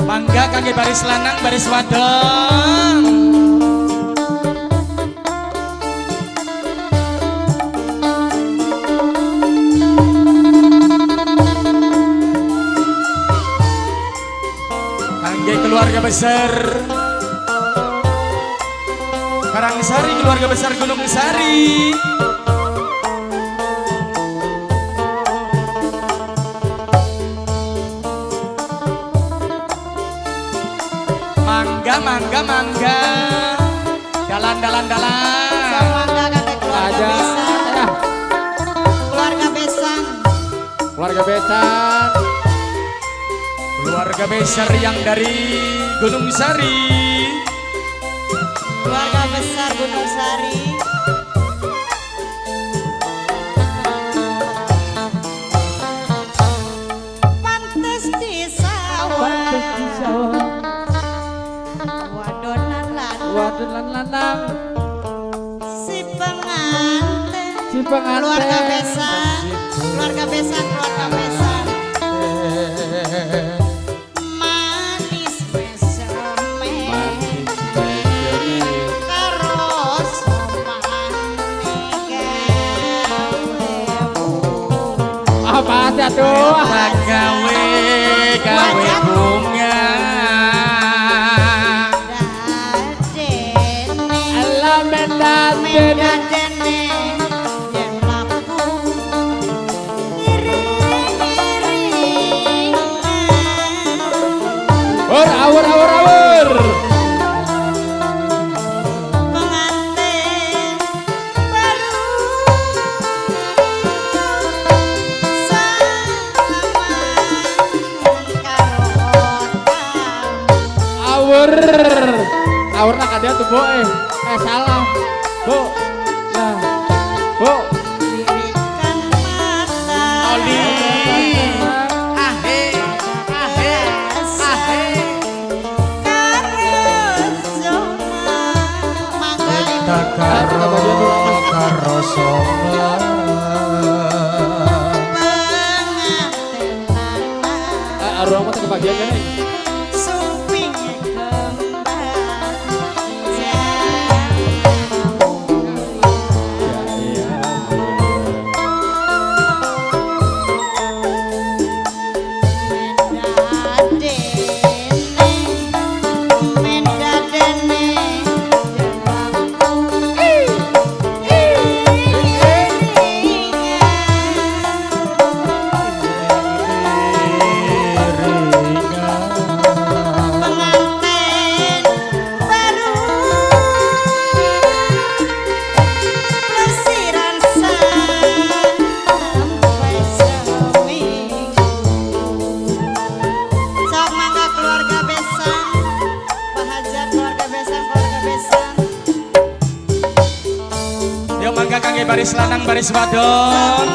Mangga kangge baris lanang, baris wadon. Kangge keluarga besar Karangsari, keluarga besar Gunung Sari. Mangga, mangga, mangga. Dalan, dalan, dalan. Mangga kangge keluarga besan. Keluarga besan. Keluarga besan. Keluarga besar yang dari Gunung Sari. Keluarga besar Gunung Sari. Pantes di sawah. Wadonan lanang. Wadonan lanang. Si pengantin. Si pengantin. Keluarga besan. Keluarga besan, keluarga besan. Manis meseme. Karo somane gawemu. Apa sih atuh? Gawe gawe bunga. Mendadene yen mlaku ngiring-ngiringan. Awur awur awur awur. Pengantin baru salaman karo tamu. Awur. Awur nak ada tuh, Bu. Salah. Bu. Nah. Bu. Lirikan mata. Oli. Ahe, ahe, ahe. Karo mangga Kita karo karo soma. Pengantin lanang. Arwah mah kebagian kan? Sumping kembar mendadene yen mlaku iring-iringan. Pengantin baru plesiran sampai seminggu. Sok mangga keluarga besan, Pak Hajat keluarga besan, keluarga besan. Yo mangga kangge baris lanang, baris wadon.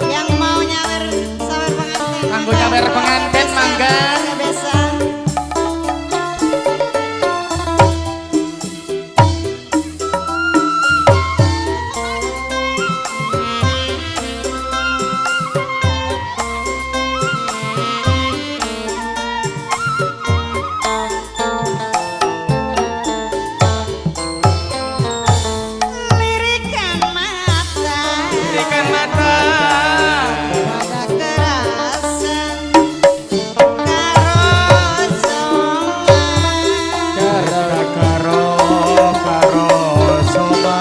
Yang mau nyawer sawer pengantin. Kanggo nyawer pengantin, mangga. Keluarga besan. Lirikan mata. Lirikan mata. Pada kerasan karo soma. Karo karo soma.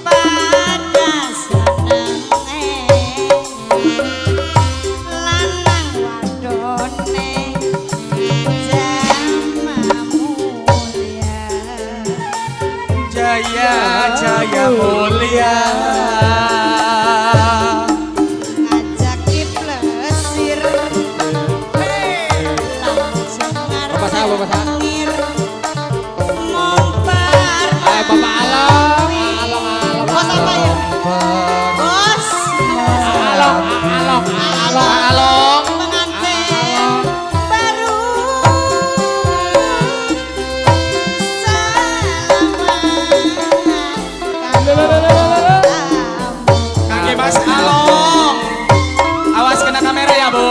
Pada senenge lanang wadone jama mulya. Jaya jaya mulia. Ngajak plesir langsung Bapak sah, Bapak sah. ngir mompar. Bapak Along, Along, Along. Bos apa ya? Bos. Along, Along, Along. Along. Pengantin baru salaman karo tamu. Kangge Mas Along. Awas kena kamera ya, Bu.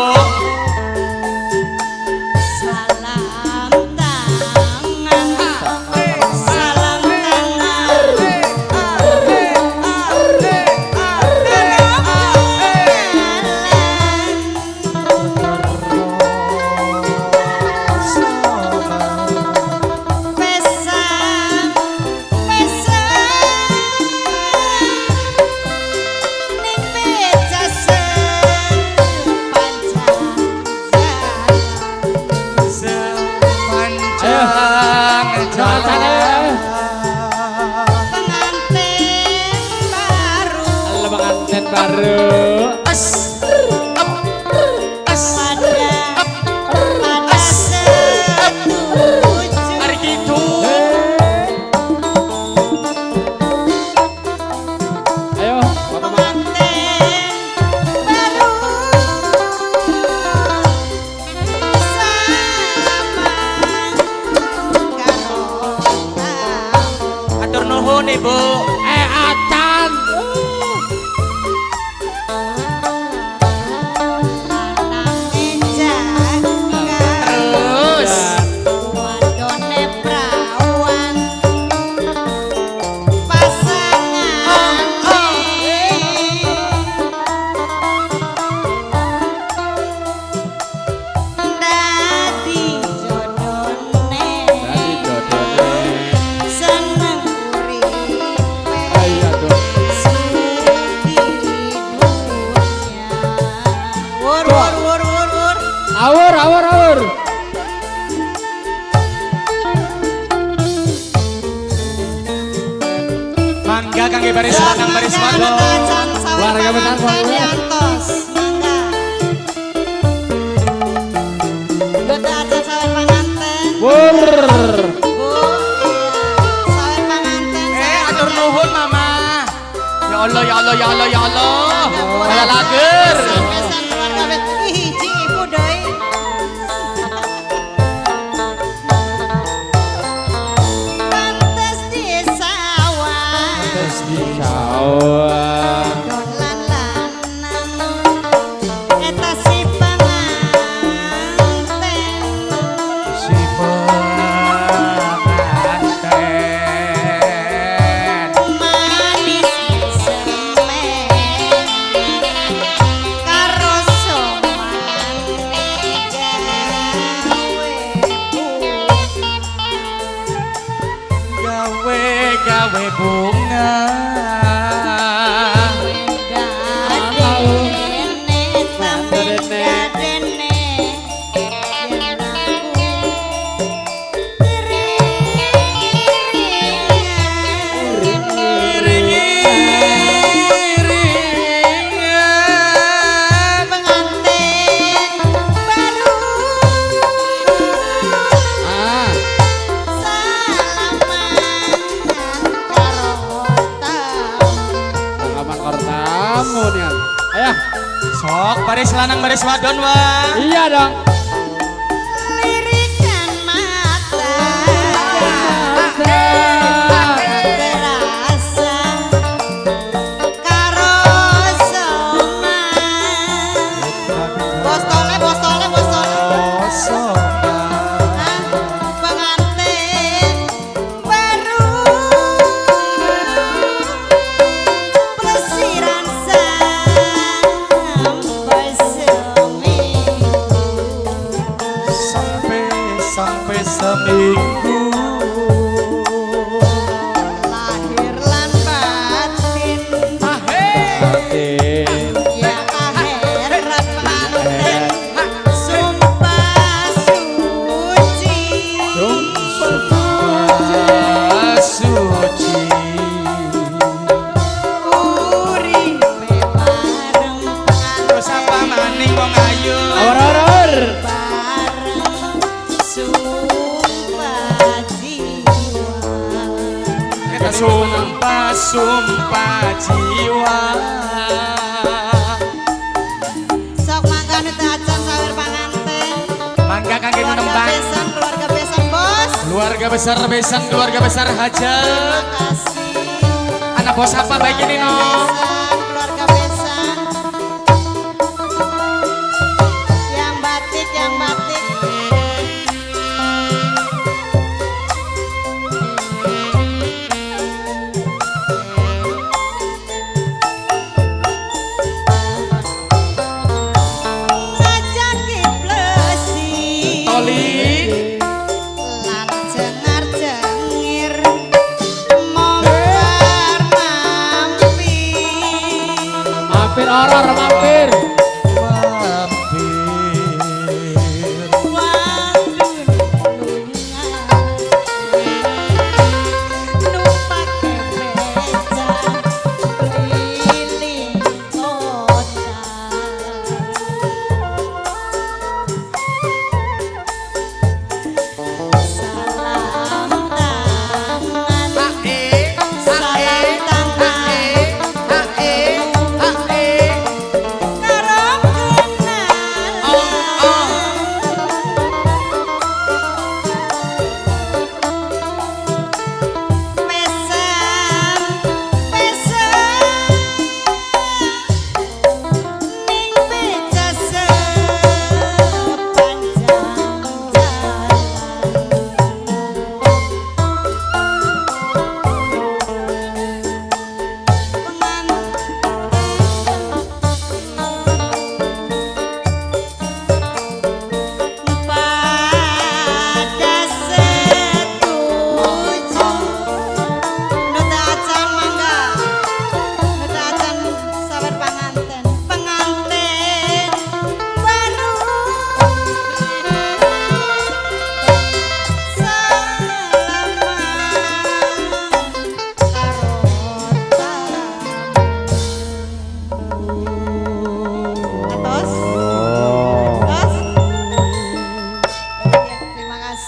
nuwun Ibu. Acan. Lanange jaga Terus. Wadone prawan pasangane dadi jodone Dadi jodone. Seneng uripe Ayo dong. Suki dunya. Wur wur wur wur wur. Awur awur awur. Mangga kangge baris lanang baris wadon. Keluarga besar, keluarga besar. Diantos, mangga. Gota acan sawer panganten. Wur. Bu, iya. Sawer panganten. Atur nuhun Mama. Ya Allah ya Allah ya Allah ya Allah. Kaya lager. Besan keluarga besar. Ih, hiji ibu deui. Pantes di sawah. Terus di sawah. Dolan lanang eta si panganten. Si penganten. Manis semen karo somane gawe Gawe gawe bunga. Dadene tamen dadene yen aku iring-iringan. Iring-iringan. Pengantin baru Ah. salaman karo tamu. Salaman karo tamu nih. Ayo. Sok baris lanang baris wadon wah. Iya dong. Lirikan mata terasa karo soman. Bos tole, bos tole, bos tole. Ah, pengantin baru plesiran sampai seminggu. Sampai sampai seminggu. Lahir lan batin Ahe. ya akhirat manten sumpah suci. Sumpah suci. Uripe bareng Terus apa maning wong ayu? Awur awur awur. bareng sumpah jiwa. Kita sumpah sumpah jiwa. Sok mangga nu teu acan sawer panganten. Mangga kangge Keluarga nembang. besan, keluarga besan bos. Keluarga besar besan, keluarga besar hajat. Terima kasih. Anak bos apa baik ini no? Besan, keluarga besan. Yang batik, yang batik. Ngajak plesi. Toli. Lan cengar-cengir mongkar mampir. Mampir horor mampir. Mampir. Wadun lunga numpak becak keliling kota.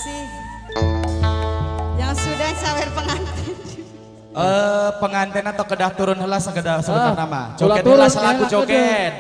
kasih yang sudah sawer pengantin. Pengantin atau kedah turun heula sakedah Ah, sebentar nama. ulah Joget turun, heula selaku ya, joget.